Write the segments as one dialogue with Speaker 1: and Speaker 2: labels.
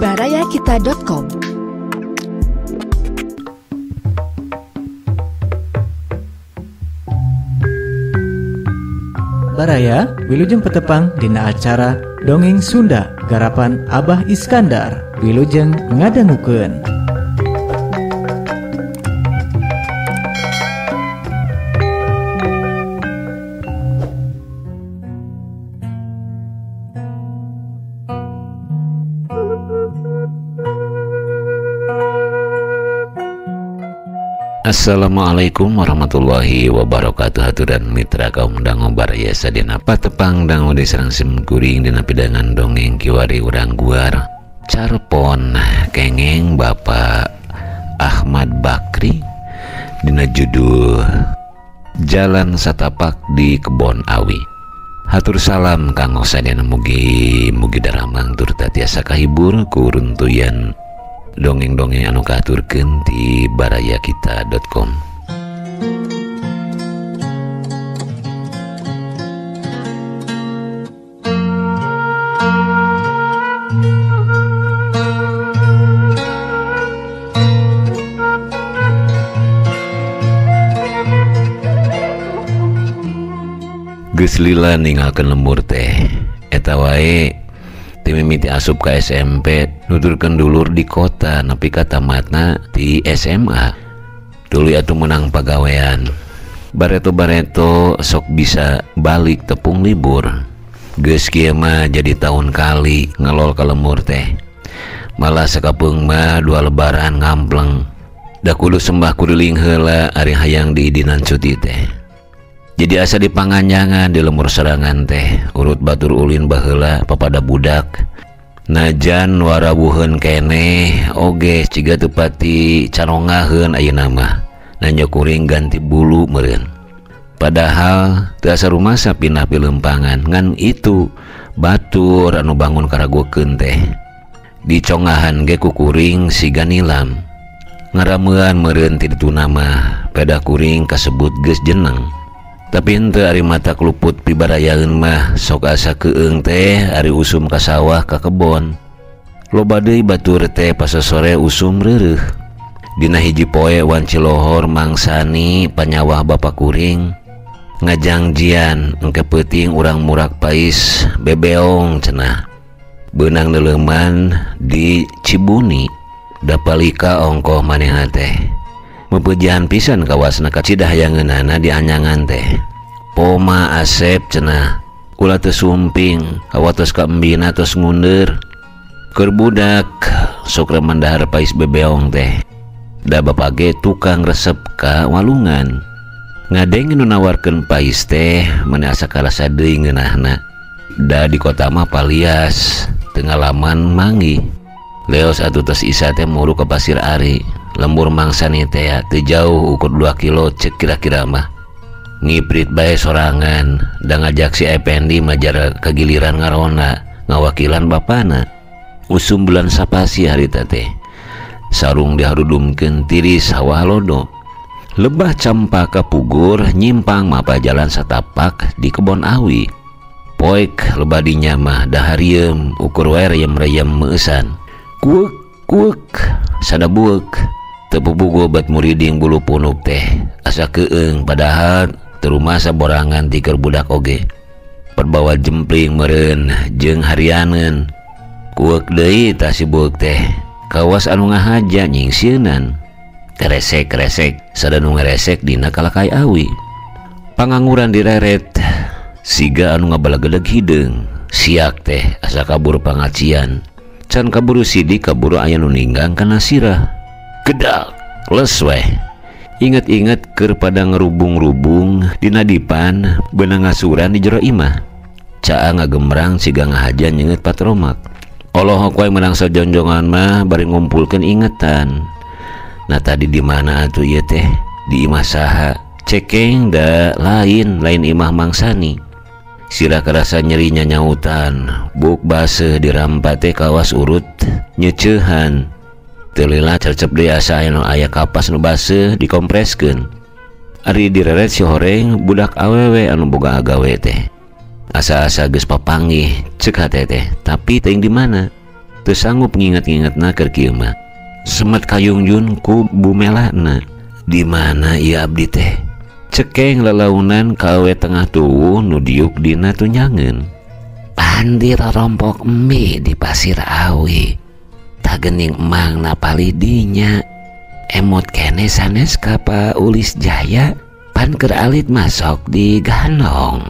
Speaker 1: barayakita.com.
Speaker 2: Baraya wilujeng petepang dina acara Dongeng Sunda garapan Abah Iskandar wilujeng ngadangukeun.
Speaker 3: Assalamualaikum warahmatullahi wabarakatuh. Haturan mitra kaum dangu baraya sadina patepang dangu di sareng sim kuring dina pidangan dongeng kiwari urang guar carpon kengeng Bapak Ahmad Bakri dina judul Jalan Satapak di Kebon Awi. Hatur salam kanggo sadayana, mugi mugi daramang tur tiasa kahibur ku runtuyan dongeng-dongeng anu kahaturkeun ti barayakita.com. Geus lila ninggalkeun lembur teh eta wae timimiti asup ka SMP nuturkeun dulur di kota nepi ka tamatna ti SMA. Tuluy atuh menang pagawean. Bareto-bareto sok bisa balik tepung libur. Geus kieu mah jadi tahun kali ngelol ka lembur teh. Malah sakapeung mah dua lebaran ngampleng. Da kudu sembah kuriling heula ari hayang diidinan cuti teh. Jadi asa dipanganjangan di lemur serangan teh urut batur ulin baheula papada budak. Najan warawuheun keneh oge ciga teu pati carongaheun ayeuna mah. Nanya kuring ganti bulu meureun. Padahal teu asa rumasa pindah pilempangan ngan itu batur anu bangun karagokeun teh. Dicongahan ge ku kuring siga nilam. Ngaramean meureun ti dituna mah peda kuring kasebut geus jeneng. Tapi henteu ari mata keluput pibarayaeun mah sok asa keung teh ari usum ka sawah ka kebon. Loba deui batur teh pasosore usum reureuh. Dina hiji poe wanci lohor mangsani panyawah bapa kuring ngajangjian engke peuting urang murak pais bebeong cenah. Beunang neuleuman di Cibuni dapalika ongkoh manehna teh. Mepejahan pisan kawasna kacidah hayangeunana di anyangan teh. Poma Asep cenah ulah teu sumping kawatos ka embina tos nguneur. Keur budak sok remen dahar pais bebeong teh. Da bapak ge tukang resep ka walungan. Ngadenge nu nawarkeun pais teh meuni asa karasa deui ngeunahna. Da di kota mah palias teu ngalaman manggih. Leos atuh tos isa teh muru ka Pasir Ari. Lembur mangsani teh teu jauh ukur 2 kilo cek kira-kira mah. Ngiprit bae sorangan da ngajak si Ependi majar kagiliran ngarona ngawakilan bapana. Usum bulan sapasi harita teh. Sarung diharudumkeun tiris hawa lodo. Lebah campaka pugur nyimpang mapa jalan satapak di kebon awi. Poek lebah dinya mah daharieum ukur wae reyem-reyem meueusan. Kuek kuek sada buek. Teu puguh bat muriding bulu punuk teh asa keung padahal teu rumasa borangan ti keur budak oge. Perbawa jempling meureun jeung harianeun. Kuek deui tah si buek teh kawas anu ngahaja nyingsieunan. Keresek-keresek sada nu ngaresek dina kalakai awi. Pangangguran direret siga anu ngabalagedeg hideung. Siak teh asa kabur pangacian. Can kaburu sidik kaburu aya nu ninggang kana sirah. Gedak les weh. Inget-inget keur pada ngerubung-rubung dina dipan beunang ngasuran di jero imah. Caa ngagemrang siga ngahaja nyeungeut patromak. Olohok wae meunang sajonjongan mah bari ngumpulkeun ingetan. Nah tadi di mana atuh ieu teh? Di imah saha? Cekeng da lain imah mangsani. Sirah kerasa nyeri nyanyautan, buk baseuh dirampa teh kawas urut nyeceuhan. Teu lila cercep deui asa anu aya kapas nu baseuh dikompreskeun. Ari direret si horeng budak awewe anu boga agawe teh. Asa-asa geus papanggih cek hate teh, tapi teuing di mana. Teu sanggup nginget-ngingetna keur kieu mah. Semet kayungjun ku bumelana. Di mana ieu abdi teh? Cekeng lalaunan ka awe tengah tuwuh nu diuk dina tunjangeun. Pandi rorompok mie di pasir awi. Tagening emang napali dinya. Emot kene sanes ka Pa Ulis Jaya pan keur alit masok di ganong.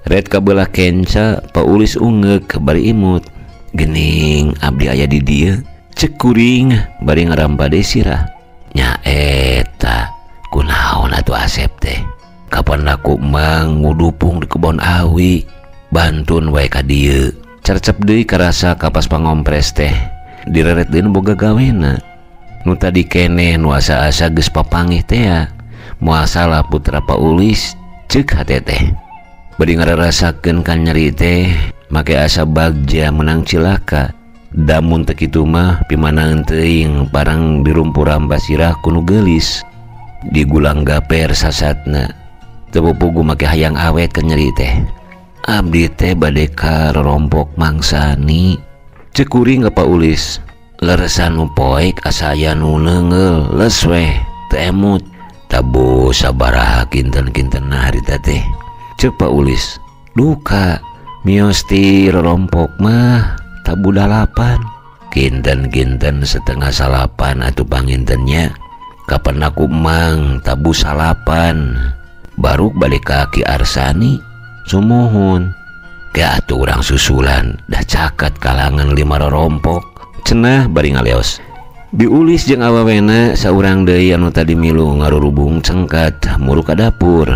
Speaker 3: Red kabelah kenca Pa Ulis ungeuk bari imut. Gening abdi aya di dieu. Cek kuring bari ngarampa deui sirah. Nya eta kunaon atuh Asep teh. Kapan aku emang ngudupung di kebon awi. Bantun wae ka dieu. Cercep deui karasa kapas pangompres teh. Direret deui boga gawena. Nu tadi keneh nu asa-asa geus papangih tea. Moal salah putra Pa Ulis ceuk hate teh. Bari ngararasakeun kan nyeri teh make asa bagja menang cilaka. Damun teu kitu mah pimanangeun teuing parang dirumpur basirah ku nu geulis. Digulang gaper sasatna. Teu pupugu make hayang awet ke nyeri teh. Abdi teh bade ka rorompok mangsani. Ceuk kuring ka Pa Ulis. Leresan nu poek asa aya nu neungeul leus weh teu emut. Tabu sabaraha kinten-kintenna harita teh. Ceuk Pa Ulis. Duka mios ti rorompok mah tabu 8. Kinten-kinten 8:30 atuh pangintennya. Kapan aku mang tabu 9. Baruk balik ka Ki Arsani sumuhun. Ke atuh urang susulan dah cakat kalangan 5 rorompok. Cenah bari ngaleos. Diulis jeung awawena saurang deui anu tadi milu ngarurubung cengkat muru ka dapur.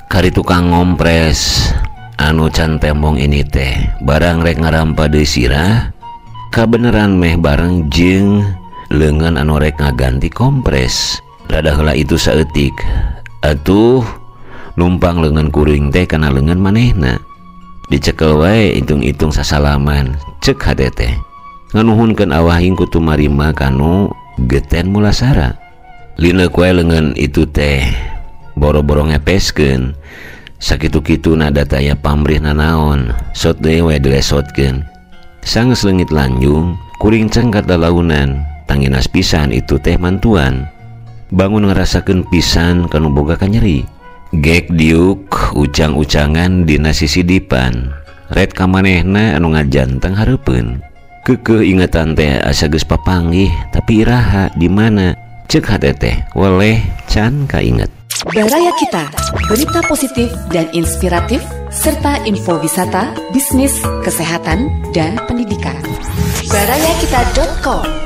Speaker 3: Kari tukang ngompres anu can tembong ini teh barang rek ngarampa deui sirah kabeneran meh bareng jeung leungeun anu rek ngaganti kompres. Rada heula itu saeutik. Atuh numpang leungeun kuring teh kana leungeun manehna. Dicekel wae itung-itung sasalaman ceuk hate teh. Nganuhunkeun awahing ku tumarima kanu geten mulasara. Lineuk wae leungeun itu teh boro-boro ngepeskeun. Sakitu-kituna da taya pamrih nanaon, sot deui wae dilesotkeun. Sanggeus leungit lanjung, kuring cengkat lalaunan, tanginas pisan itu teh mantuan. Bangun ngarasakeun pisan kanu boga kanyeri. Gek diuk ucang-ucangan dina sisidipan. Red kamanehna anu ngajanteng hareupeun. Kekeh ingatan teh asa geus papanggih tapi iraha di mana ceuk hate teh weleh can kainget.
Speaker 1: Baraya Kita, berita positif dan inspiratif serta info wisata, bisnis, kesehatan dan pendidikan. Barayakita.com.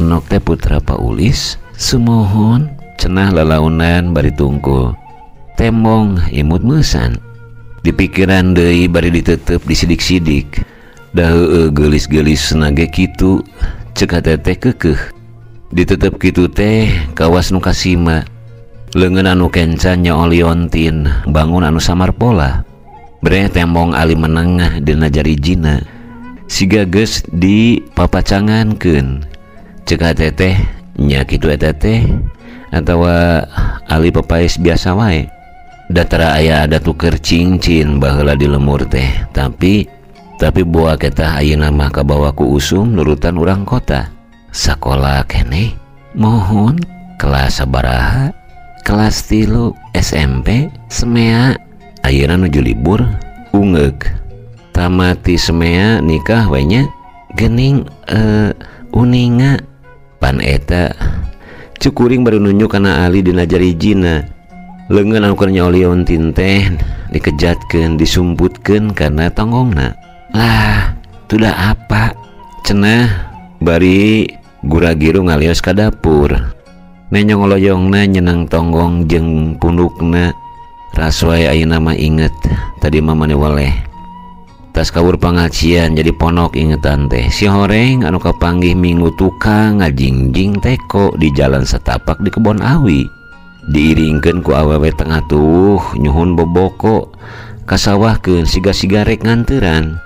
Speaker 3: Nok teh putra Pa Ulis sumohon cenah lalaunan bari tungkul tembong imut meusan dipikiran deui bari ditetep disidik-sidik da heueuh geulis-geulis nage kitu ceuk hate teh keukeuh ditetep kitu teh kawas nu kasima leungeun anu kenca nyaol liontin bangun anu samar pola breh tembong ali menengah dina jarijina siga geus dipapacangankeun ceuk hate teh nya kitu eta teh atawa ali pepaes biasa wae datara aya ada tuker cincin baheula di lemur teh tapi buah ketah ayeuna mah kabawa ku usum nurutan urang kota sakola keneh mohon kelas sabaraha kelas 3 SMP semea ayeuna nuju libur ungeuk tamati semea nikah we nya geuning uninga pan eta cukuring baru nunjuk kana ali dina jarijina leungeun anu keur nyoliontin teh dikejatkeun disumputkeun kana tonggongna lah tudah apa cenah bari guragiru ngalios ka dapur nenyong ngoloyongna nyenang tonggong jeung pundukna raswae ayeuna mah inget tadi mah mani weleh tas kabur pangajian jadi ponok ingetan teh si horeng anu kapanggih minggu tukang ngajingjing teko di jalan setapak di kebon awi Diiringkeun ku awewe tengah tuwuh nyuhun boboko kasawahkeun siga-siga rek nganteran.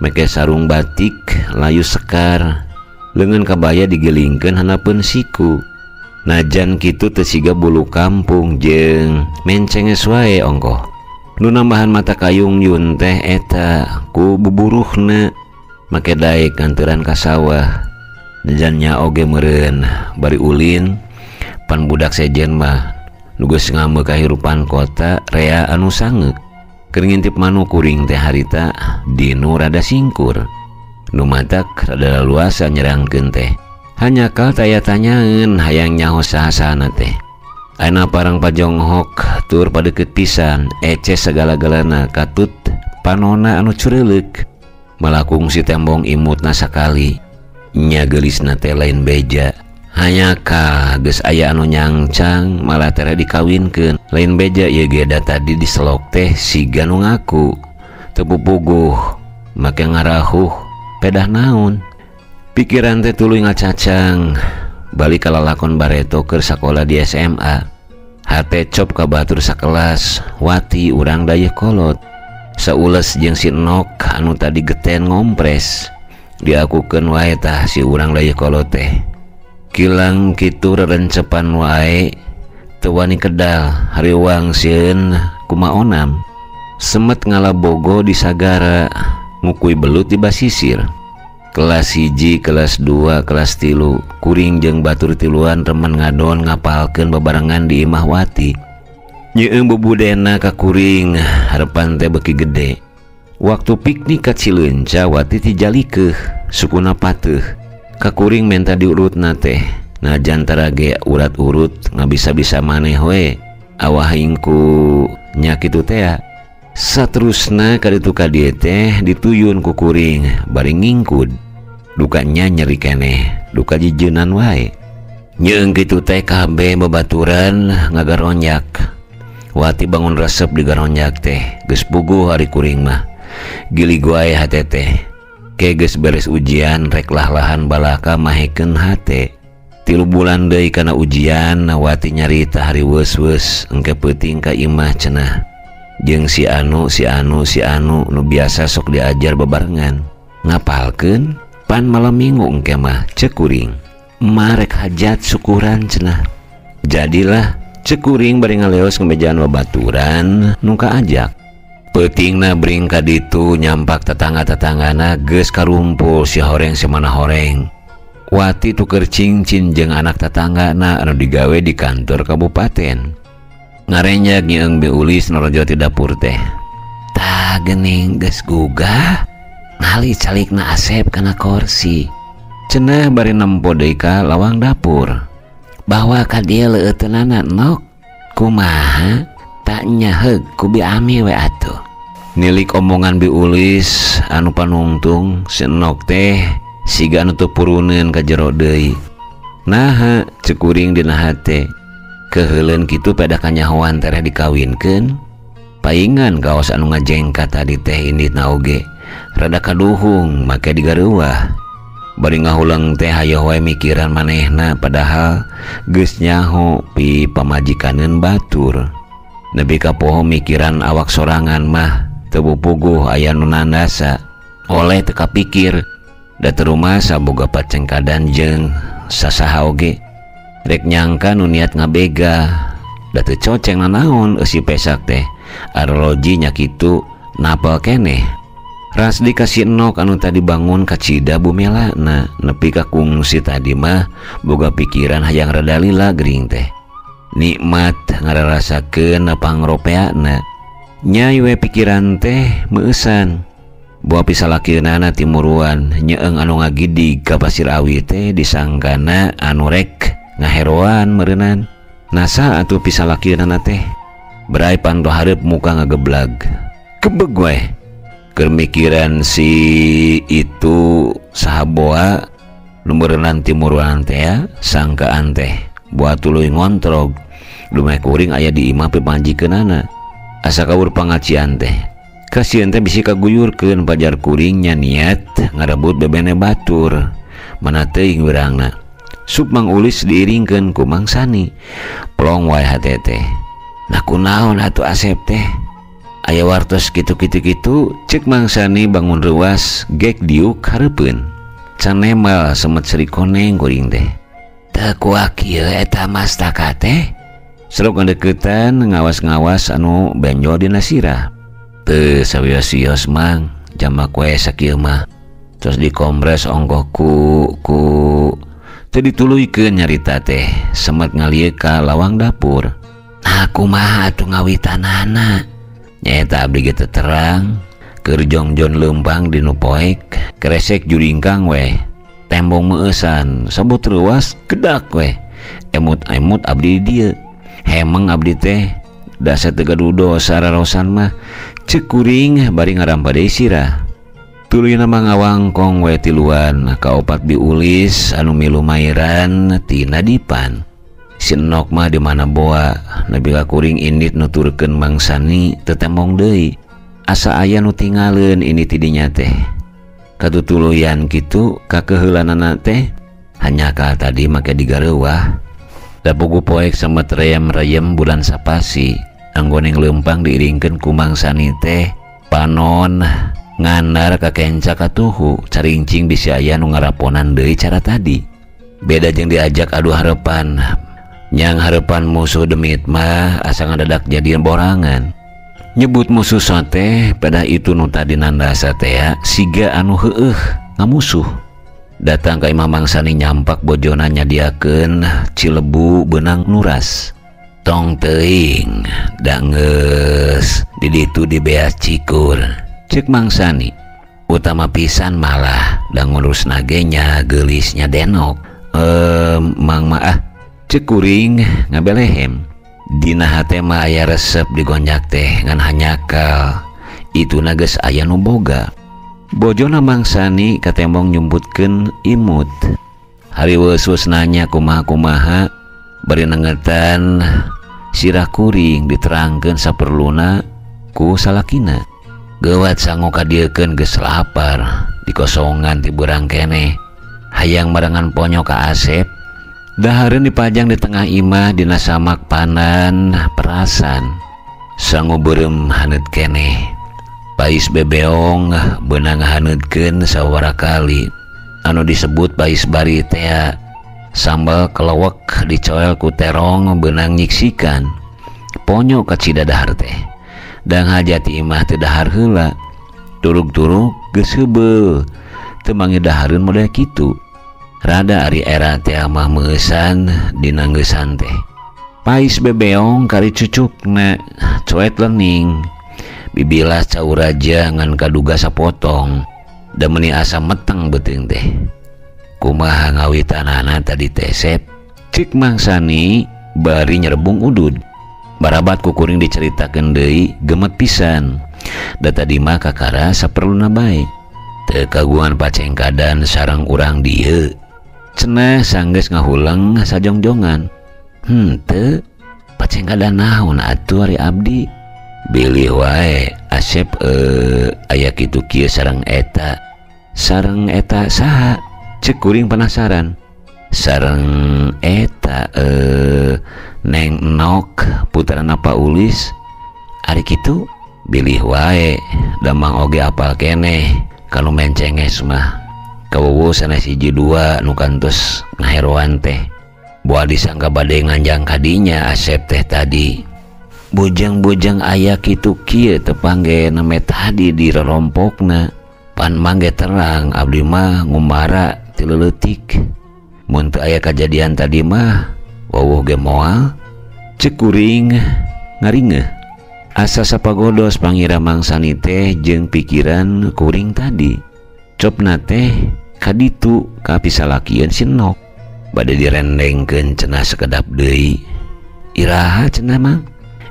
Speaker 3: Make sarung batik layu sekar, leungeun kabaya digelingkeun handapeun siku. Najan kitu teu siga bulu kampung jeung mencenges wae ongkoh. Nu nambahan mata kayung yun teh eta ku buburuhna make daek nganteran ka sawah. Najannya oge meureun bari ulin pan budak sejen mah nu geus ngambeu kahirupan kota rea anu sangeuk. Keur ngintip manuk kuring teh harita dinu rada singkur. Nu matak rada laluasa nyerangkeun teh. Hanya kal taya tanyaeun hayang nyaho saha-sahana teh. Ayeuna parang pajonghok tur padeukeut pisan ece sagala-galana katut panona anu cureuleuk. Malakung si tembong imutna sakali. Nya geulisna teh lain beja. Hanya ka geus aya anu nyangcang malah tere dikawinkeun. Lain beja ieu ge da tadi diselok teh siga nu ngaku. Teu pupuguh make ngarahuh pedah naon. Pikiran teh tuluy ngacacang balik ka lalakon bareto keur sakola di SMA. Hate cop ka batur sakelas Wati urang Dayeuhkolot. Saules jeung si Nok anu tadi geten ngompres. Diakukeun wae tah si urang Dayeuhkolot teh. Kilang kitu rerencepan wae teu wani kedal hariwang sieun kumaonam. Semet ngalabogo di sagara ngukui belut di basisir. Kelas 1, kelas 2, kelas 3 kuring jeung batur tiluan remen ngadon ngapalkeun babarengan di imah Wati. Nyeueum bubudena ka kuring harepan teh beuki gede. Waktu piknik ka Cileunca Wati tijalikeuh sukuna pateuh. Ka kuring menta diurutna teh. Najan tara ge urat-urut ngabisa-bisa maneh we awah ingku nya kitu tea. Saterusna ka ditu ka dieu teh dituyun ku kuring bari ngingkud. Dukanya nyeri keneh, duka jijeunan wae. Nyeung kitu teh kabeh babaturan ngagaronyak. Wati bangun resep digaronyak teh, geus puguh ari kuring mah. Gili wae hate teh. Ke geus beres ujian rek lah-lahan balaka mahekeun hate. 3 bulan deui kana ujian Wati nyarita hari weus-weus engke peuting ka imah cenah. Jeung si anu si anu si anu nu biasa sok diajar bebarengan. Ngapalkeun pan malam minggu engke mah ceuk kuring. Marek hajat syukuran cenah. Jadilah ceuk kuring bari ngaleos ngemejaan babaturan nu kaajak. Peutingna bring ka ditu nyampak tetangga-tetanggana geus karumpul si horeng si mana horeng. Wati tuker cincin jeung anak tetanggana anu digawe di kantor kabupaten. Ngarenjag nyeung beulis norojo ti dapur teh. Tah geuning geus gugah ngali calikna Asep kana korsi. Cenah bari nempo deui ka lawang dapur. Bawa ka dieu leueuteunana nok. Kumaha? Tak nyaheug ku bi ami we atuh. Nilik omongan bi ulis anu panungtung si Nok teh siga anu teu puruneun ka jero deui. Naha ceuk kuring dina hate. Keheuleun kitu pedah kanyahoan tereh dikawinkeun. Paingan kaos anu ngajengka tadi teh inditna oge rada kaduhung make digareuwah. Bari ngahuleng teh hayoh wae mikiran manehna padahal geus nyaho pi pamajikaneun batur. Nepi ka poho mikiran awak sorangan mah teu puguh aya nu nandasa. Oleh teu kapikir da teu rumasa boga pacengkadan jeung sasaha oge. Rek nyangka nu niat ngabega da teu coceng nanaon eusi pesak teh. Arloji nya kitu napel keneh. Rasdi ka si Nok anu tadi bangun kacida bumelana nepi ka kungsi tadi mah boga pikiran hayang rada lila gering teh. Nikmat ngararasakeun pangropeana. Nyai we pikiran teh meueusan. Boa pisalakeunana timuruan nyeeng anu ngagidig ka Pasir Awi teh disangkana anu rek ngaheroan meureunnan. Nasa atuh pisalakeunana teh. Berai panto hareup muka ngageblag. Kebeg we. Keur mikiran si itu saha boa nu meureunnan timuruan teh sangkaan teh. Boa tuluy ngontrog. Dumeh kuring aya di imah pipangajikeunana. Asa kabur pangacian teh. Kasieun teh bisi kaguyurkeun pajar kuringnya niat ngarebut bebene batur. Mana teuing wirangna. Sup Mang Ulis diiringkeun ku Mang Sani. Plong wae hate teh. Nah kunaon atuh Asep teh? Aya wartos kitu-kitu kitu cek Mang Sani bangun reuas gek diuk hareupeun. Can nemal semet seri koneng kuring teh. Teu kuak kieu eta mastaka teh. Serok ngadeukeutan ngawas-ngawas anu benjol dina sirah. Teu sawios-wios Mang, jamak we sakieu mah. Terus dikompres ongkoh ku teu dituluykeun nyarita teh, semet ngalieu ka lawang dapur. Nah kumaha atuh ngawitanana? Nyaeta abdi ge teu terang, keur jongjon leumpang di nu poek, kresek juringkang we. Tembong meueusan, sabut reuas gedak we. Emut-emut abdi di dieu. Hemeng abdi teh, dasa teu gaduh dosa raraosan mah. Ceuk kuring bari ngarampa deui sirah. Tuluyna mah ngawangkong we tiluan, kaopat biulis anu milu mairan tina dipan. Si Enok mah di mana boa, nepi ka kuring indit nuturkeun Mang Sani teu tembong deui. Asa aya nu tingaleun ini ti dinya teh. Katutuluyan kitu kakeuheulanana teh hanya ka tadi make digareuwah. Da pugu poek semet reyem-reyem bulan sapasi. Anggoneng leumpang diiringkeun ku Mang Sani teh panon ngandar ka kenca katuhu carincing bisi aya nu ngaraponan deui cara tadi. Beda jeung diajak adu harepan. Nyang harepan musuh demit mah asa ngadadak jadi borangan. Nyebut musuh sote pada itu nu tadi nandasa teh siga anu heueuh ngamusuh. Datang ka imah Mang Sani nyampak bojona nyadiakeun cilebu beunang nuras. Tong teuing da geus di ditu dibeas cikur. Ceuk Mang Sani utama pisan malah da ngurusna ge nya geulisnya denok. Mang mah ah ceuk kuring ngabelehem. Dina hate mah aya resep digonjak teh ngan hanyakal. Ituna geus aya nu boga. Bojona Mang Sani katembong nyumputkeun imut. Hari weus nanya kumaha-kumaha bari nengetan sirah kuring diterangkeun saperluna ku salakina. Geuwat sangu kadieukeun geus lapar, dikosongan ti beurang keneh. Hayang marengan ponyo ka Asep. Dahareun dipajang di tengah imah dina samak panan perasan. Sangu beureum haneut keneh. Pais bebeong beunang haneutkeun sawara kali. Anu disebut pais bari tea. Sambal kelewek dicoel ku terong beunang nyiksikan. Ponyo kacida dahar teh. Dang hajati imah teu dahar heula. Turug-turug geus heubeul. Teu mangi dahareun model kitu. Rada ari era teh mah meueusan dina ngeusan teh. Pais bebeong kari cucukna coet lening. Bibilah cau raja ngan kaduga sapotong. Da meuni asa meteng beuteung teh. Kumaha ngawitanana tadi teh Sep? Cik Mang Sani bari nyerebung udud. Barabat ku kuring diceritakeun deui gemet pisan. Da tadi mah kakara saperluna bae. Teu kagungan pacengkadan sareng urang dieu. Cenah sanggeus ngahuleng sajongjongan. Henteu pacengkadan naon atuh ari abdi? Bilih wae Asep aya kitu kieu sareng eta. Sareng eta saha? Ceuk kuring penasaran. Sareng eta Neng Nok putrana Pak Ulis. Ari kitu bilih wae damang oge apal keneh kanu mencenges mah. Kawuwu sanes hiji dua nu kantos ngaheroan teh. Boa disangka bade nganjang kadinya Asep teh tadi. Bujang-bujang aya kitu kieu tepangge neme tadi di rerompokna. Pan mangge terang abdi mah ngumara ti leutik. Mun teu aya kajadian tadi mah wawuh ge moal. Ceuk kuring ngaringeuh. Asa sapagodos pangira Mang Sani teh jeung pikiran kuring tadi. Copna teh kaditu ka pisalakieun si Nok. Bade direndengkeun cenah sekedap deui. Iraha cenah Mang?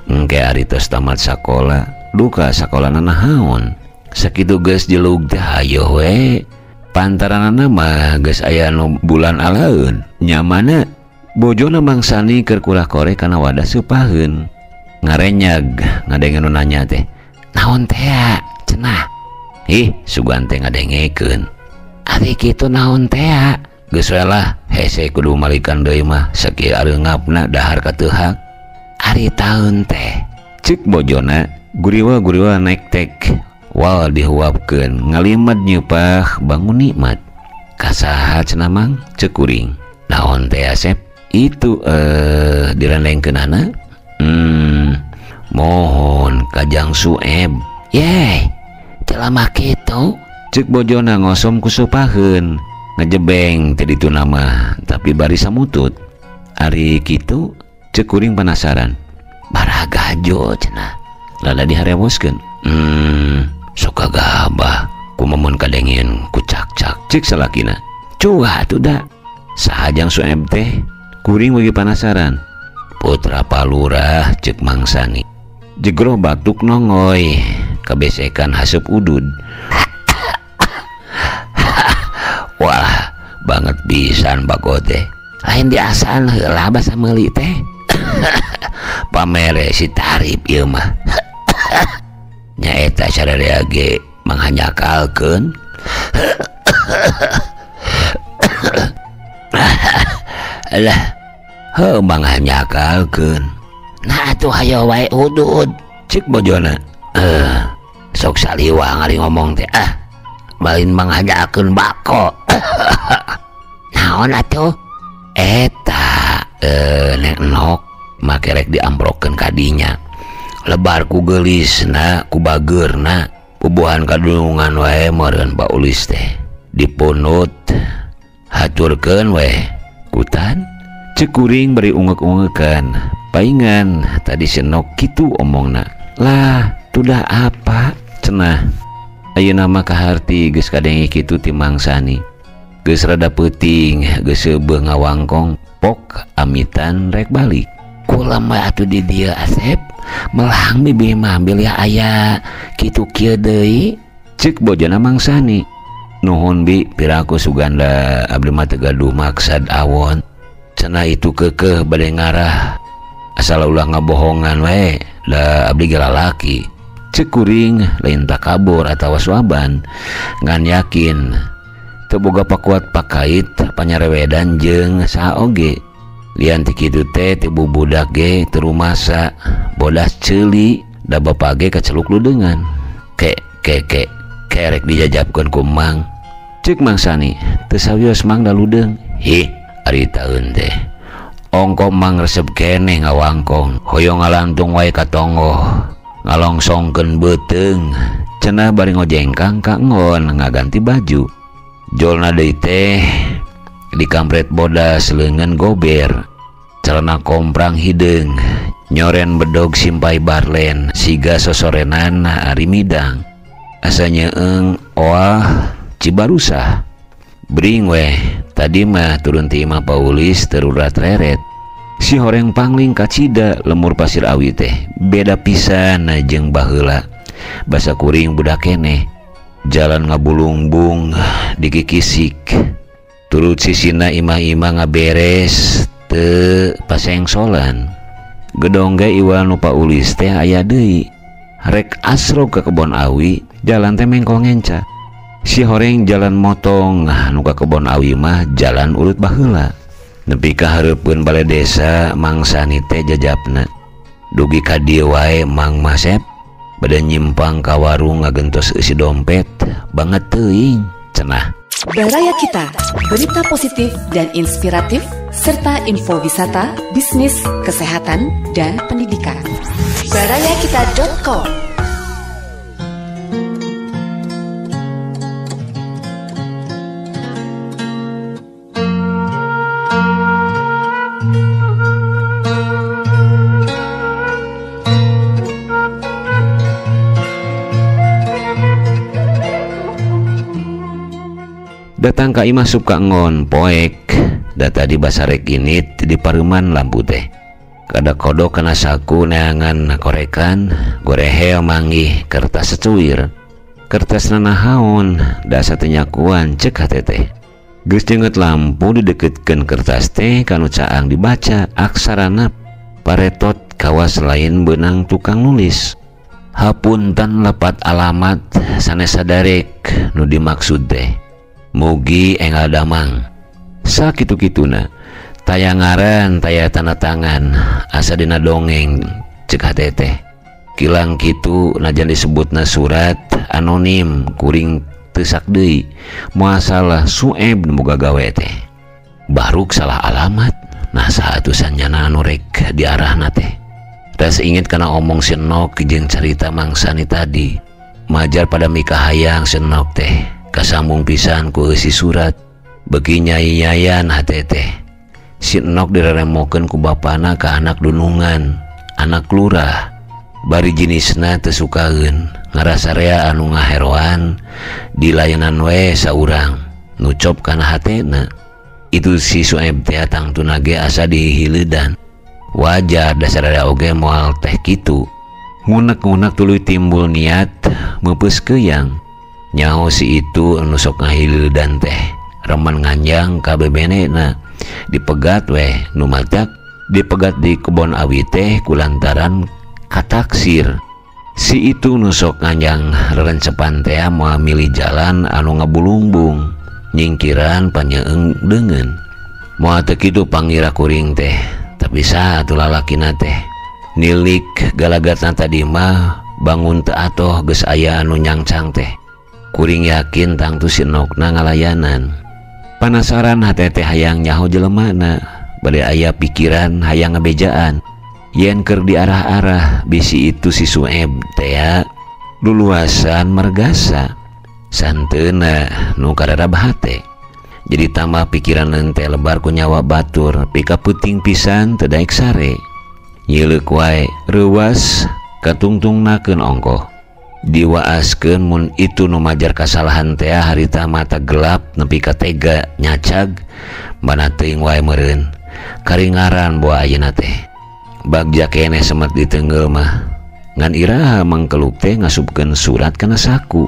Speaker 3: Engke ari tos tamat sakola, duka sakolana naon? Sakitu geus jelug teh hayoh we. Pantaranana mah geus aya nu bulan alaeun. Nyamana bojona Mang Sani keur kulah-koreh kana wadah seupaheun. Ngarenyag ngadenge nu nanya teh. Naon teh cenah? Ih, sugan teh ngadengekeun. Ari kitu naon teh? Geus we lah hese kudu malikan deui mah sakieu areungapna dahar kateuhak. Ari taun teh cek bojona guriwa-guriwa naik tek wal dihuapkeun ngalimat nyeupah bangun nikmat. Kasaha cenah mang cek kuring. Naon teh Asep? Itu direndengkeunana? Mohon kajang Sueb. Yeh, celama kitu. Cek bojona ngosom ku supaheun. Ngejebeng teh ditu nama tapi bari samutut. Ari kitu cek kuring penasaran. Baragajo cenah. Lada diharewoskeun. Sok gabah kumamun kadengin ku cak-cak cek salakina. Cuah atuh da. Sahajang Sueb teh kuring bagi penasaran. Putra Palurah cek mangsani. Jegroh batuk nongoy kabesekan haseup udud. Wah, banget pisan bako teh. Lain diasaan heula basa meuli teh. Pamere si tarif ieu mah. Nyaeta sararea ge manghanyakalkeun. Alah, heuh manghanyakalkeun. Nah atuh hayo wae udud cek bojona. Sok saliwang ari ngomong teh ah. Balin manghanyakeun bako. Naon atuh? Eta nek nok makerek diamprokeun kadinya. Lebar ku geulisna ku bageurna bubuhan kadulungan wae meureun Paulis teh. Dipunut haturkeun we kutan cek kuring bari ungek-ungekan. Paingan tadi senok kitu omongna. Lah, tudah apa cenah. Ayeuna mah kaharti geus kadenge kitu ti mangsani. Geus rada peuting, geus seubeuh ngawangkong, pok amitan rek balik. Kula mah atuh di dieu Asep, melang bibi mah bilih aya kitu kieu deui. Cek bojona mangsani. Nuhun bi, piraku suganda abdi mah teu gaduh maksad awon. Cenah itu keukeuh bade ngarah. Asal ulah ngabohongan we, da abdi ge lalaki. Cek kuring lain takabur atawa suaban ngan yakin teu boga pakuat pakait panyarewedan jeung saha oge. Lian ti kitu teh ti bubudak ge teu rumasa bodas ceuli da bapa ge kaceluk ludeungan. Ke ke ke kerek dijajabkeun ku mang. Cek Mang Sani teu sawios mang da ludeung. Hih ari taeun teh ongko mang resep keneh ngawangkong hoyong ngalantung wae ka tonggoh ngalongsongkeun beuteung cenah bari ngojengkang ka ngon ngaganti baju. Jolna deui teh dikampret bodas leungeun gober celana komprang hideung nyoren bedog simpai barlen siga sosorenan ari midang asa nyeeng oah cibarusah. Bring weh tadi mah turun ti imah Paulis terurat reret. Si horeng pangling kacida lemur pasir awi teh beda pisan jeung baheula. Basa kuring budak keneh jalan ngabulungbung dikikisik turut sisina imah-imah ngaberes teu pasengsolan. Gedong ge iwal nu Paulis teh aya deui. Rek asro ke kebon awi jalan teh mengkol ngenca. Si horeng jalan motong nu ka kebon awi mah jalan urut baheula. Nepi ka hareupeun bale desa mangsani teh jajapna. Dugi ka dieu wae Mang Masep bade nyimpang ka warung ngagentos eusi dompet banget teuing cenah.
Speaker 1: Baraya Kita, berita positif dan inspiratif serta info wisata, bisnis, kesehatan, dan pendidikan. Barayakita.com.
Speaker 3: Datang ka imah sup ka ngon poek da tadi basarek init di paruman lampu teh. Kada kodok kana saku neangan korekan gorehel manggih kertas secuir. Kertas nanahaon dasa teu nyakuan cek hate teh. Geus nyeungeut lampu dideketkeun kertas teh kanu caang dibaca aksarana paretot kawas lain beunang tukang nulis. Hapunten lepat alamat sanes sadarek nu dimaksud teh. Mugi enggal damang. Sakitu-kituna taya ngaran taya tanda tangan asa dina dongeng cek hate teh. Kilang kitu najan disebutna surat anonim kuring teu sak deui moal salah Sueb nu boga gawe teh. Baruk salah alamat nah saha atuh sanjana anu rek diarahna teh. Ras inget kana omong si Nok jeung carita Mang Sani tadi. Majar pada mikahayang si Nok teh kasambung pisan ku eusi surat. Beuki nyai-nyayan hate teh. Si Nok direremokeun ku bapana ka anak dunungan, anak lurah. Bari jinisna teu sukaeun, ngarasa rea anu ngaheroan dilayanan we saurang, nucop kana hatena. Itu si Sueb teh tangtuna ge asa dihileudan. Wajar dasar rea oge moal teh kitu. Ngunek-ngunek tuluy timbul niat meupeus keuyang. Nyaho si itu anu sok ngahileudan teh remen nganjang ka bebenena. Dipegat weh nu matak dipegat di kebon awi teh kulantaran kataksir. Si itu nu sok nganjang rerencepan teh moal milih jalan anu ngabulungbung nyingkiran panyeung deungeun. Moal teu kitu pangira kuring teh, tapi saha atuh lalakina teh nilik galagatna tadi mah bangun teu atoh geus aya anu nyangcang teh. Kuring yakin tangtu si Nokna ngalayanan. Panasaran hate teh hayang nyaho jelemana, bade aya pikiran hayang ngabejaan. Yen keur diarah-arah bisi itu si Sueb tea luluasan margasa santeuna nu kararab hate. Jadi tambah pikiran teh lebar ku nyawa batur pika peuting pisan teu daek sare. Nyeuleuk wae reuwas katungtungnakeun ongkoh. Diwaaskeun mun itu nu majar kasalahan teh harita mata gelap nepi ka tega nyacag mana teuing wae meureun karingaran boa ayeuna teh. Bagja keneh semet ditenggel mah ngan iraha mangkeluk teh ngasupkeun surat kana saku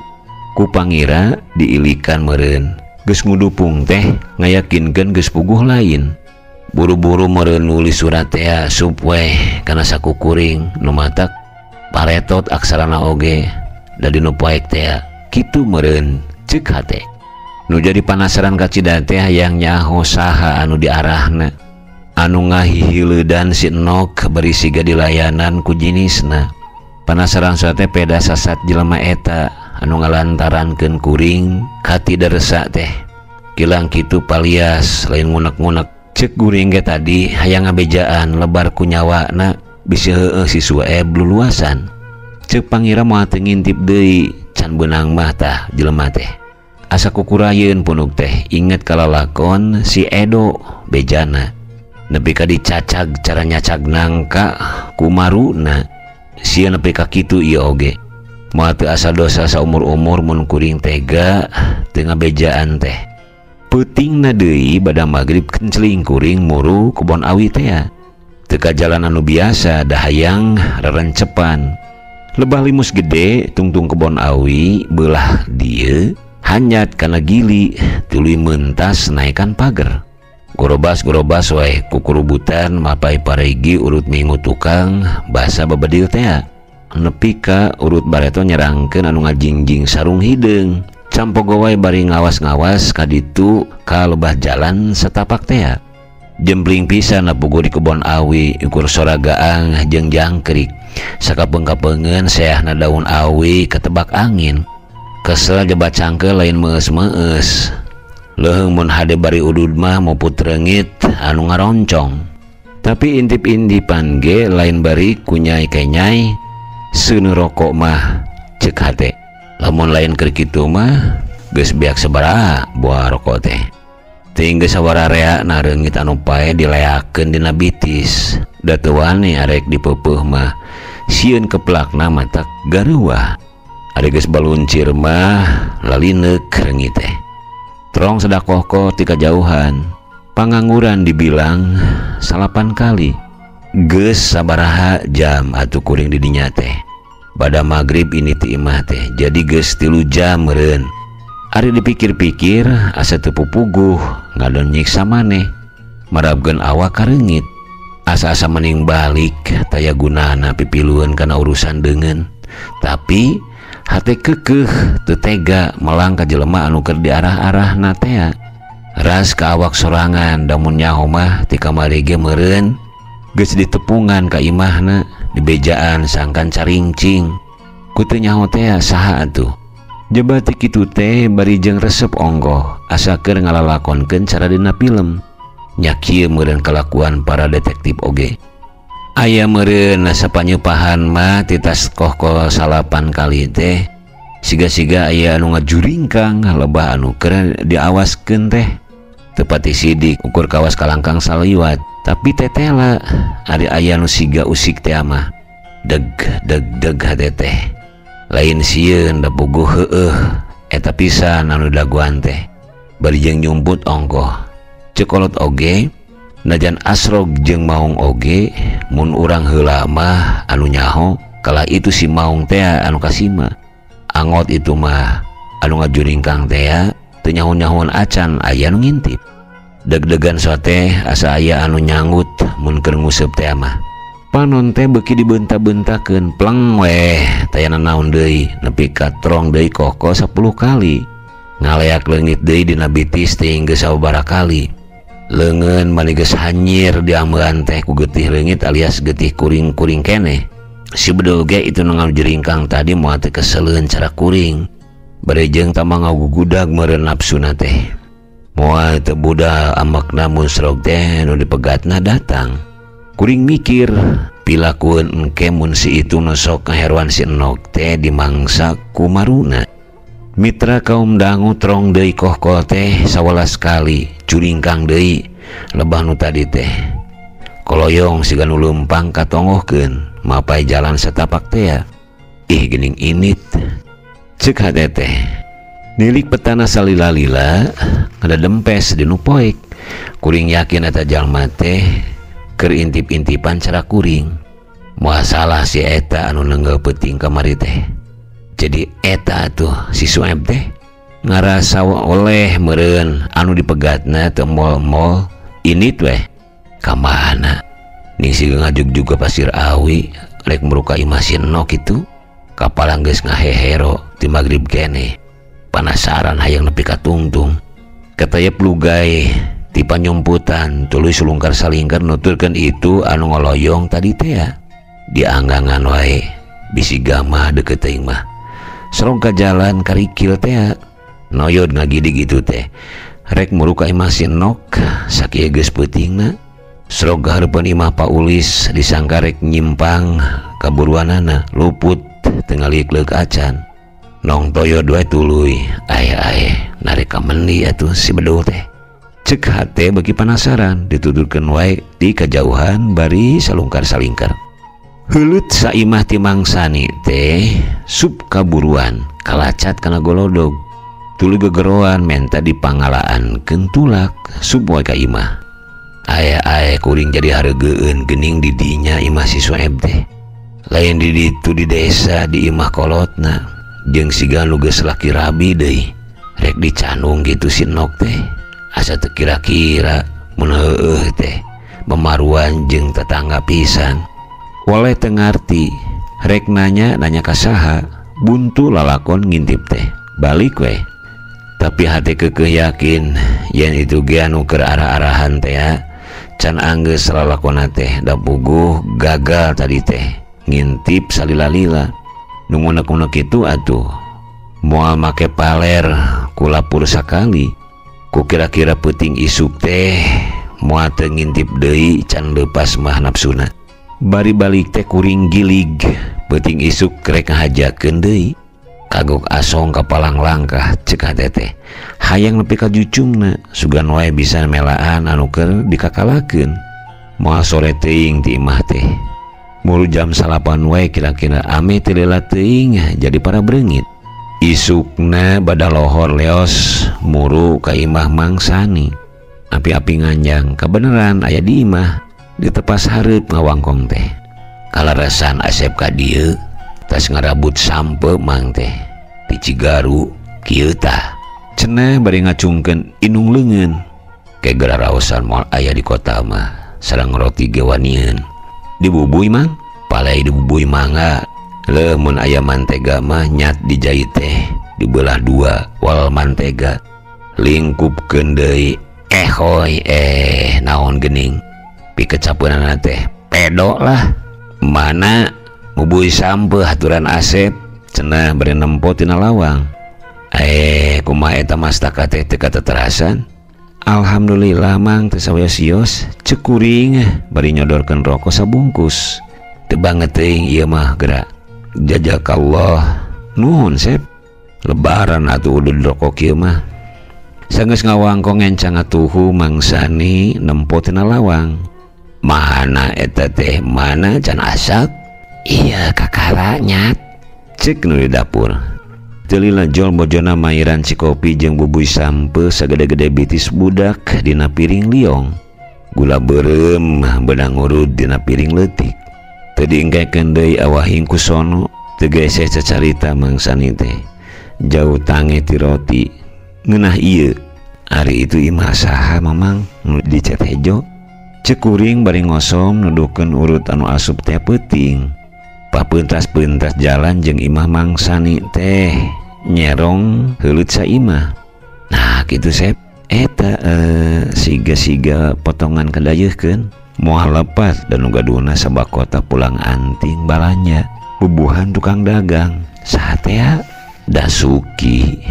Speaker 3: ku pangira diilikan meureun geus ngudupung teh ngayakinkeun geus puguh lain. Buru-buru meureun nulis surat teh asup weh kana saku kuring nu matak paretot aksarana oge da dinu poek teh kitu meureun ceuk hate. Nu jadi panasaran kacida teh hayang nyaho saha anu diarahna anu ngahihileudan si Nok bari siga dilayanan ku jinisna. Panasaran teh peda sasat jelema eta anu ngalantarankeun kuring katideresa teh. Kilang kitu palias lain ngunek-ngunek cek guring ge tadi hayang ngabejaan lebar ku nyawana bisi heueuh si Sueb luluasan. Cek pangira moal teu ngintip deui can beunang mah tah jelema teh. Asa kukurayeun punuk teh inget kalalakon si Edo bejana. Nepi ka dicacag cara nyacag nangka kumaruna sieun nepi ka kitu ieu oge. Moal teu asa dosa saumur-umur mun kuring tega teu ngabejaan teh. Peutingna deui bada magrib kenceling kuring muru kebon awi teh. Teu ka jalan anu biasa da hayang rerencepan. Lebah limus gede tungtung kebon awi beulah dieu hanyat kana gili tuluy mentas naekan pager. Gorobas-gorobas wae kukurubutan mapai paregi urut minggu tukang basa babedil tea. Nepi ka urut bareto nyerangkeun anu ngajingjing sarung hideung. Campogo wae bari ngawas-ngawas kaditu ka lebah jalan setapak tea. Jempling pisan puguh di kebon awi ukur sora gaang jeung jangkrik. Sakapeung-kapeungeun seahna daun awi ketebak angin. Kesel jebat cangkeul lain meus-meus. Leuheung mun hade bari udud mah muput reungit anu ngaroncong. Tapi intip-intipan ge lain bari kunyai kenyai seuneu rokok mah ceuk hate. Lamun lain keur kitu mah geus biak sabaraha buah rokok teh. Teuing geus sawararea na reungit anu pae dileakeun dina bitis. Da teu wani arek dipeupeuh mah sieun keplakna matak gareuwah. Ari geus baluncir mah lalineuk reungit teh. Trong sedakohko ti kajauhan, pangangguran dibilang 9 kali. Geus sabaraha jam atuh kuring di dinya teh. Bada magrib ini ti imah teh, jadi geus 3 jam meureun. Ari dipikir-pikir asa teu pupuguh ngadon nyiksa maneh. Marabkeun awak kareungit. Asa-asa mending balik taya gunana pipilueun kana urusan deungeun. Tapi hate kekeh teu tega melang ka jelema anu keur diarah-arahna tea. Ras ka awak sorangan da mun nyaho mah ti kamari ge meureun geus ditepungan ka imahna dibejaan sangkan caringcing. Ku teu nyaho teh saha atuh. Jeba ti kitu teh bari jeung resep onggoh asa keur ngalalakonkeun cara dina film. Nya kieu meureun kalakuan para detektif oge. Aya meureun sapanyepahan mah titas kohkol 9 kali teh siga-siga aya anu ngajuringkang lebah anu keur diawaskeun teh. Tepati sidik ukur kawas kalangkang saliwat tapi tetela ari aya nu siga usik teh mah deg deg deg hate teh. Lain sieun da puguh heueuh eta pisan anu daguan teh bari jeung nyumput ongkoh. Cekolot oge najan asrog jeung maung oge mun urang heula mah anu nyaho kala itu si maung teh anu kasima. Angot itu mah anu ngajuringkang teh teu nyaho-nyahoan acan aya nu ngintip. Deg-degan sote asa aya anu nyanggut mun keur nguseup teh mah. Panon teh beuki dibentak-bentakeun pleng weh taya nanaon deui nepi ka trong deui koko 10 kali. Ngaleak leungit deui dina bitis teh geus sababaraha kali. Leungeun mani geus hanyir diameuan teh ku getih leungit alias getih kuring-kuring keneh. Si bedul ge itu nu ngajuringkang tadi moal teh keseleun cara kuring. Bari jeung tambah ngagugudag meureun nafsuna teh. Moal teu budal amakna mun srog teh nu dipegatna datang. Kuring mikir pilakueun engke mun si itu nu sok ngaheruan si Enok teh dimangsa ku maruna. Mitra kaum dangu trong deui kohkol teh 11 kali curingkang deui lebah nu tadi teh. Koloyong siga nu leumpang katongohkeun mapai jalan setapak teh. Ih geuning init ceuk hate teh. Nilik petana salila-lila ngada dempes di nu poek. Kuring yakin eta jalma teh keur intip-intipan cara kuring. Moal salah si eta anu nenggel peuting kamari teh. Jadi eta tuh si Sueb teh ngarasa oleh meureun anu dipegatna teu mol-mol init weh. Kamana ning siga ngajugjug ka Pasir Awi rek muruka imah si Enok kitu. Kapalang geus ngahehero ti magrib keneh. Panasaran hayang nepi ka tungtung. Katayep lugai ti panyumputan tuluy sulungkar salingkar nuturkeun itu anu ngoloyong tadi teh ya. Dianggangan wae bisi gamah deukeut teuing mah. Serong ka jalan karikil teh noyod ngagidig itu teh. Rek muru ka imah si Enok sakieu geus peutingna. Serong ka hareupeun imah Pak Ulis disangka rek nyimpang kaburuanana luput teu ngaliuk-leuk acan. Nong toyod wae tuluy ae-ae narik ka mendi atuh si bedul teh. Cek hate bagi penasaran ditudurkeun wae di kajauhan bari salungkar-salingkar. Heuleut saimah ti mangsani teh sup kaburuan kalacat kana golodog. Tuluy gegeroan menta dipangalaankeun tulak sup wae ka imah. Ae-ae kuring jadi hareugeun geuning di dinya imah si Sueb teh. Lain di ditu di desa di imah kolotna jeung siga nu geus laki rabi deui. Rek dicanung gitu si Enok teh. Asa teu kira-kira mun heueuh teh memaruan jeung tetangga pisan. Waleh teu ngarti rek nanya nanya ka saha buntu lalakon ngintip teh balik weh. Tapi hate keukeuh yakin yen itu ge anu keur arah-arahan teh can anggeus lalakonna teh da puguh gagal tadi teh ngintip salila-lila. Nu ngunek-ngunek kitu atuh moal make paler kulapur sakali. Ku kira-kira peuting isuk teh moal teu ngintip deui can leupas mah nafsuna. Bari balik teh kuring gilig peuting isuk rek ngahajakeun deui. Kagok asong kapalang langkah cek hate teh. Hayang nepi ka jucungna sugan wae bisa melaan anu keur dikakalakeun. Moal sore teuing ti imah teh. Mulu jam 9 wae kira-kira ame teu lila teuing jadi para breungit. Isukna bada lohor leos muru ka imah mangsani. Api-api nganjang kabeneran aya di imah ditepas hareup ngawangkong teh. Kalaresan asep ka dieu tas ngarabut sampe mang teh ti Cigaru kieu tah. Cenah bari ngacungkeun inung leungeun. Ke geraraosan moal aya di kota mah sareng roti ge wanieun. Dibubuy mang, palai dibubuy mangga. Leuh mun aya mantega mah nyat dijait teh dibelah dua wal mantega. Lingkupkeun deui Kehoy naon gening pikecapeunana teh pedo lah mana mubuy sampeu haturan Asep cenah bari nempo tina lawang. Kumaha eta mastaka teh teu kateterasan. Alhamdulillah mang teu sawios-sios ceuk kuring bari nyodorkeun rokok sabungkus. Teu banget teuing ieu mah geura. Jazakallah. Nuhun Sep. Lebaran atuh udud rokok kieu mah. Sanggeus ngawangkong ngencang atuhu Mang Sani nempo tina lawang. Mana eta teh mana can asak? Iya kakara nyat. Cek nu di dapur. Teu lila jol bojona mairan cikopi jeung bubuy sampeu sagede-gede bitis budak dina piring liong. Gula beureum beunang ngurud dina piring leutik. Teu diengkekeun deui awahing ku sono, teu geseh cacarita Mang Sani teh. Jauh tange ti roti. Ngeunah ieu. Ari itu imah saha mamang nu dicet hejo? Ceuk kuring bari ngosom nuduhkeun urut anu asup teh peuting. Papeuntas-peuntas jalan jeung imah Mang Sani teh nyerong heuleut saimah. Nah kitu Sep, eta siga-siga potongan kadayeuhkeun moal lepas dan nu gaduhna sabakota pulang anting balanya bubuhan tukang dagang. Saha teh Dasuki.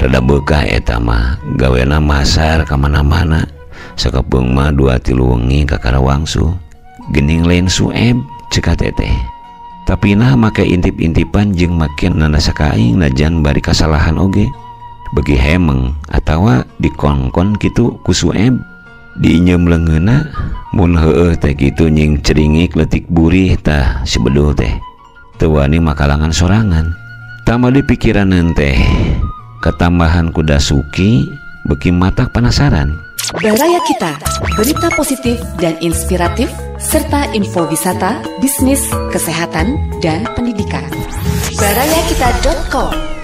Speaker 3: Rada beukah eta mah gawena masar ka mana-mana. Sakapeung mah 2-3 wengi ka Karawangsu. Geuning lain Sueb ceuk teteh. Tapi nah make intip-intipan jeung make nanasa ka aing najan bari kasalahan oge. Beuki hemeng atawa dikongkon kitu ku Sueb diinyeum leungeunna mun heueuh teh kitu nying ceringik leutik burih tah si bedul teh. Teu wani makalangan sorangan. Tambah di pikiraneun teh ketambahan ku Dasuki beuki matak penasaran.
Speaker 1: Baraya Kita, berita positif dan inspiratif serta info wisata, bisnis, kesehatan, dan pendidikan. Barayakita.com.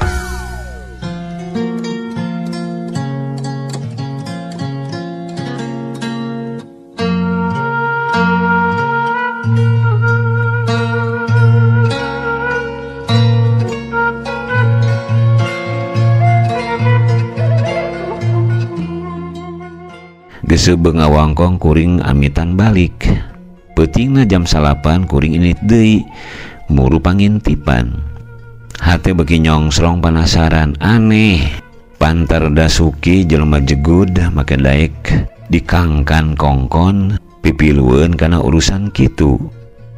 Speaker 3: Geus ngawangkong kuring amitan balik. Peutingna jam 9 kuring ini deui muru pangintipan. Hate beuki nyongsrong panasaran aneh. Pantar Dasuki jelema jegud make daek dikangkan kongkon pipilueun kana urusan kitu.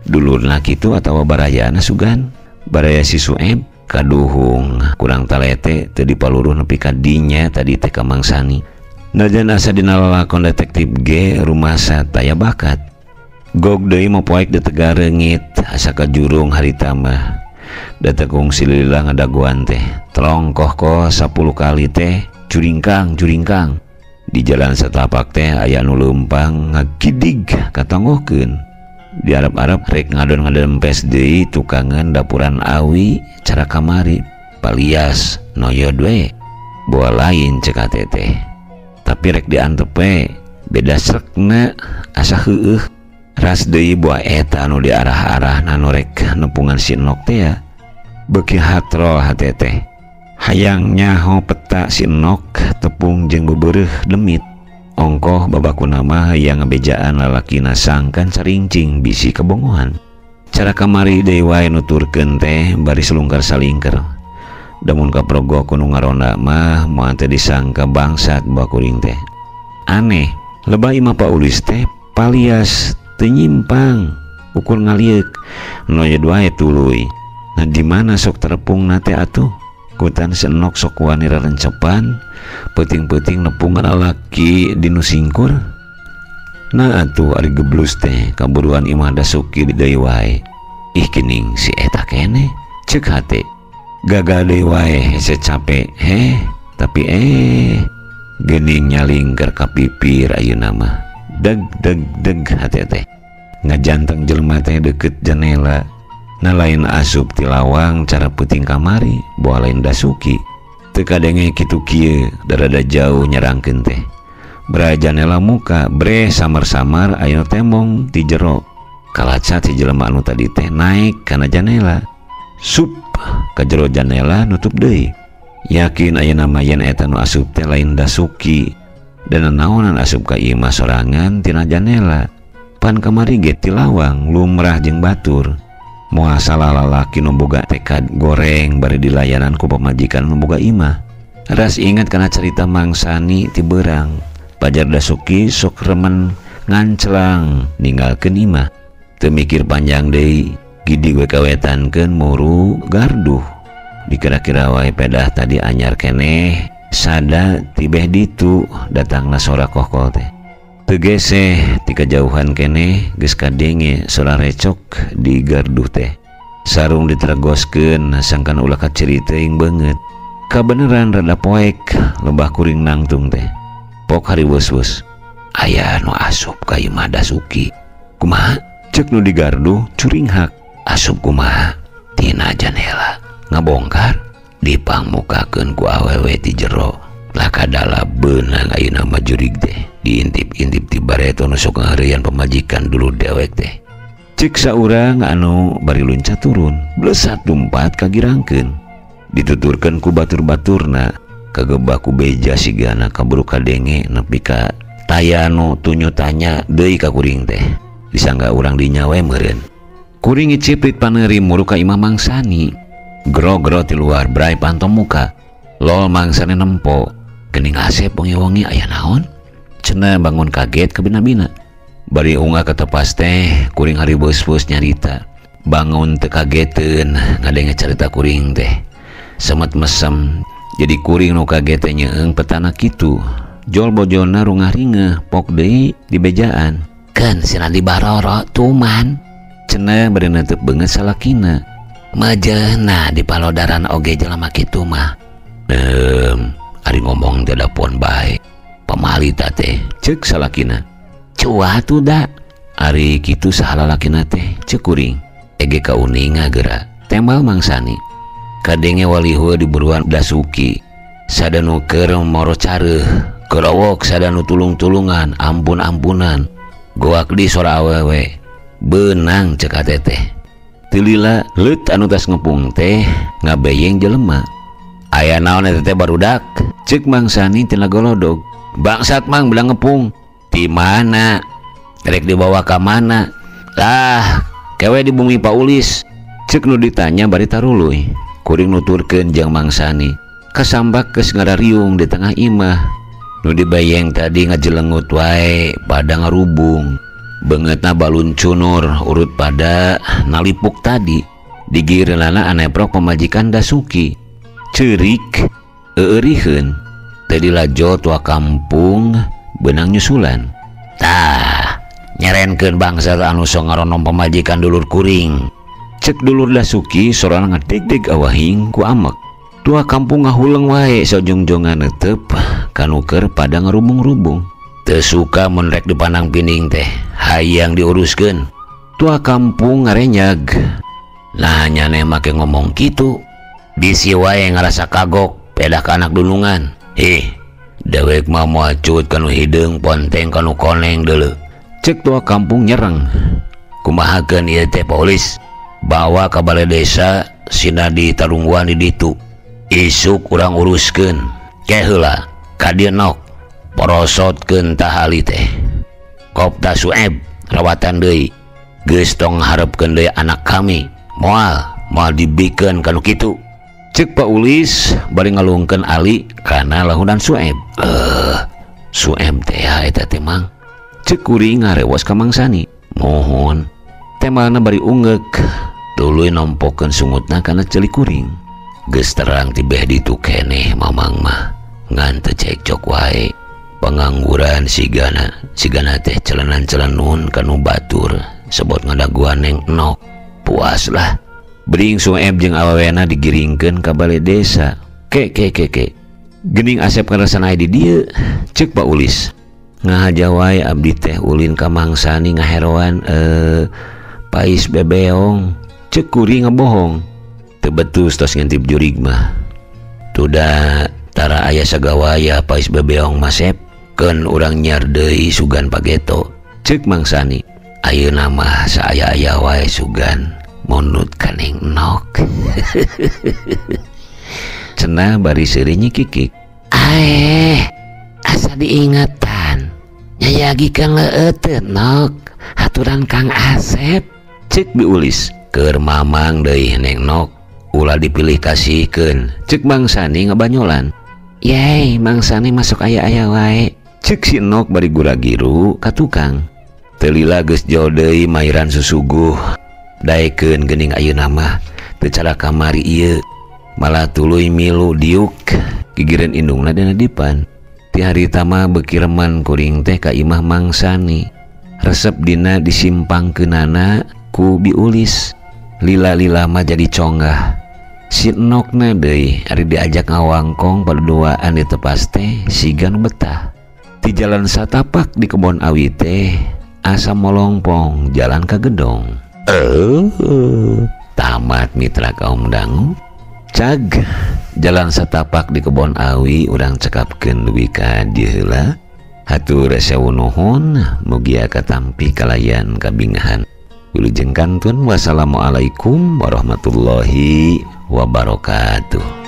Speaker 3: Dulurna kitu atawa barayana sugan. Baraya si Sueb kaduhung kurang talete teu dipaluruh nepi ka dinya tadi teh ka Mang Sani. Najan asa dina lalakon detektif G rumasa taya bakat. Gog deui mopoek detegar reungit asa kajurung harita mah. Datekung silila ngadaguan teh. Telongkoh ko 10 kali teh curingkang curingkang. Di jalan setapak teh aya nu leumpang ngagidig katonggohkeun. Di Arab-Arab rek ngadon-ngadempes deui tukangan dapuran awi cara kamari. Palias noyod we. Boa lain cek hate teh. Tapi rek diantep we beda srekna asa heueuh. Ras deui boa eta anu diarah-arah nanu rek nepungan si Nok teh ya. Beuki hatrol hate teh. Hayang nyaho peta si Nok tepung jeung beubeureuh demit. Ongkoh babakuna mah hayang ngabejaan lalakina sangkan carincing bisi kebongohan. Cara kamari deui wae nuturkeun teh bari selungkar salingker. Damun kaprogo ku nu ngaronda mah moal teh disangka bangsat bawa kuring teh. Aneh, lebah imah Pak Ulis teh palias teu nyimpang ukur ngalieuk noyod wae tuluy. Nah di mana sok terepungna teh atuh? Kutan senok sok wani rarencepan peuting-peuting nepungan lalaki di nu singkur. Nah atuh ari geblus teh kaburuan imah Dasuki deui wae. Ih geuning si eta keneh ceuk hate. Gagal deui wae hese cape heh tapi geuning nyalingker ka pipir ayeuna mah. Deg deg deg hate teh. Ngajanteng jelema teh deukeut janela. Nah lain asup ti lawang cara peuting kamari boa lain Dasuki. Teu kadenge kitu kieu darada jauh nyerangkeun teh. Bra janela muka bre samar-samar aya tembong ti jero. Kalacat si jelema anu tadi teh naik kana janela. Sup ka jero janela nutup deui. Yakin ayeuna mah yen eta nu asup teh lain Dasuki. Dan naonan asup ka imah sorangan tina janela. Pan kamari ge ti lawang lumrah jeung batur. Moal salah lalaki nu boga tekad goreng bari dilayanan ku pamajikan nu boga imah. Ras ingat kana carita Mang Sani ti beurang. Pajar Dasuki sok remen ngancelang ninggalkeun imah. Teu mikir panjang deui, gidi we kawetankeun muru garduh. Dikira-kira wae pedah tadi anyar keneh. Sada tibeh ditu datangna sora kohkol teh. Teu geseh ti kajauhan keneh geus kadenge sora recok di garduh teh. Sarung diteregoskeun sangkan ulah kaciri teuing beungeut. Kabeneran rada poek lebah kuring nangtung teh. Pok hariweus-weus. Aya nu asup ka imah Dasuki. Kumaha? Ceuk nu di garduh curinghak. Asup kumaha? Tina janela. Ngabongkar dipangmukakeun ku awewe ti jero. Lakadala beunang ayeuna mah jurig teh. Diintip-intip ti bareto nu sok ngaheureuyan pamajikan dulu dewek teh. Cek saurang anu bari luncat turun, blesat lumpat kagirangkeun. Dituturkeun ku batur-baturna, kagebah ku beja sigana kaburu kadenge nepi ka taya nu tunyu tanya deui ka kuring teh. Disangga urang dinya we meureun. Kuring ngiciprit paneuri muru ka imah Mang Sani. Gro-gro ti luar brai panto muka. Lol Mang Sani nempo. Geuning asep wengi-wengi aya naon? Cenah bangun kaget ka bina-bina. Bari unggah ketepas teh kuring haribeus-beus nyarita. Bangun teu kageteun ngadenge carita kuring teh. Semet mesem jadi kuring nu kaget teh nyeung petana kitu. Jol bojona rungah ringeuh pok deui di bejaan. Keun sina dibaroro tuman. Cenah bari neunteup beungeut salakina. Majena di palodaran oge jelema kitu mah. Ari ngomong teh dapon bae. Pamalita teh ceuk salakina. Cuah tuh da. Ari kitu saha lalakina teh ceuk kuring. Ege kauninga geura. Tembal Mang Sani. Kadenge waliheu di buruan Dasuki. Sada nu keur moro careuh, kerowok sada nu tulung-tulungan, ampun-ampunan. Goak di sora awewe. Beunang ceuk hate teh. Tilila leut anu tas ngepung teh ngabeyeng jelema. Aya naon eta teh barudak? Ceuk Mang Sani tina golodog. Bangsat Mang belang ngepung. Di mana? Rek dibawa ka mana? Lah, kewe di bumi Paulis. Ceuk nu ditanya bari taruluy. Kuring nuturkeun jeung Mang Sani. Kasambak geus ngarariung di tengah imah. Nu dibayeng tadi ngajelengut wae pada ngarubung. Beungeutna balun cunur urut pada nalipuk tadi. Digireunana aneprok pamajikan Dasuki. Ceurik eureurieun. Teu dilajo tua kampung beunang nyusulan. Tah, nyerenkeun bangsa anu sok ngaronom pamajikan dulur kuring. Cek dulur Dasuki sorana ngadegdeg awahing ku amek. Tua kampung ngahuleng wae sojongjongan neuteup kanu keur pada ngarubung-rubung. Teu suka mun rek dipandang pining teh, hayang diuruskeun. Tua kampung ngarenyag. Nah nyane make ngomong kitu. Bisi wae ngarasa kagok pedah ka anak dulungan. Ih, dewek mah moal cut kanu hideung ponteng kanu koneng deuleu. Cek tua kampung nyereng. Kumahakeun ieu teh polis? Bawa ka balai desa sina ditarungguan di ditu. Isuk urang uruskeun. Ke heula ka dieu nok. Porosotkeun tahali teh. Kopda Sueb rawatan deui. Geus tong harepkeun deui anak kami. Moal, moal dibikeun kanu kitu. Ceuk Pak Ulis bari ngalungkeun ali kana lahunan Sueb. Sueb teh eta teh Mang. Ceuk kuring ngarewas ka Mang Sani. Mohon. Temalna bari ungeuk. Tuluy nompokeun sungutna kana ceuli kuring. Geus terang tibeh ditu keneh mamang mah. Ngan teu cekcok wae. Pengangguran sigana, sigana teh celenan-celenun kanu batur sebot ngadaguan neng enok. Puas lah. Bering Sueb jeung awewena digiringkeun ka balai desa. Ke ke ke ke. Geuning Asep karasana di dieu, ceuk Pak Ulis. Ngahaja wae abdi teh ulin ka Mang Sani ngaheroan pais bebeong. Ceuk kuring ngebohong. Teu betus tos ngintip jurig mah. Tuda tara aya sagawaya pais bebeong masep. Keun urang nyiar deui sugan pageto. Ceuk Mang Sani. Ayeuna mah saaya-aya wae sugan monut ka Neng Nok. Cenah bari seuri nyikikik. Aeh, Asa diingetan nyayagikeun leueut Nok haturan Kang Asep cek Biulis. Keur mamang deui Neng Nok ulah dipilih kasihkeun cek Mang Sani ngabanyolan. Yey Mang Sani masuk aya-aya wae cek si Nok bari gura-giru ka tukang. Teu lila geus jauh deui mairan susuguh daekeun geuning ayeuna mah teu cara kamari ieu malah tuluy milu diuk gigireun indungna dina dipan. Ti harita mah beuki remen kuring teh ka imah Mang Sani resep dina disimpangkeunana ku Biulis. Lila-lila mah jadi conggah. Si Nokna deui ari diajak ngawangkong paduduaan di tepas teh siga nu betah. Ti jalan satapak di kebon awi teh asa molongpong jalan ka gedong. Tamat mitra kaum dangu. Cag jalan satapak di kebon awi urang cekapkeun dugi ka dieu heula. Hatur sewu nuhun mugia katampi kalayan kabingahan. Wilujeng kantun, wassalamualaikum warahmatullahi wabarakatuh.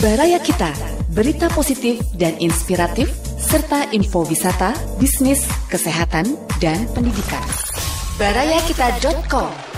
Speaker 1: Baraya Kita, berita positif dan inspiratif, serta info wisata, bisnis, kesehatan, dan pendidikan. Barayakita.com.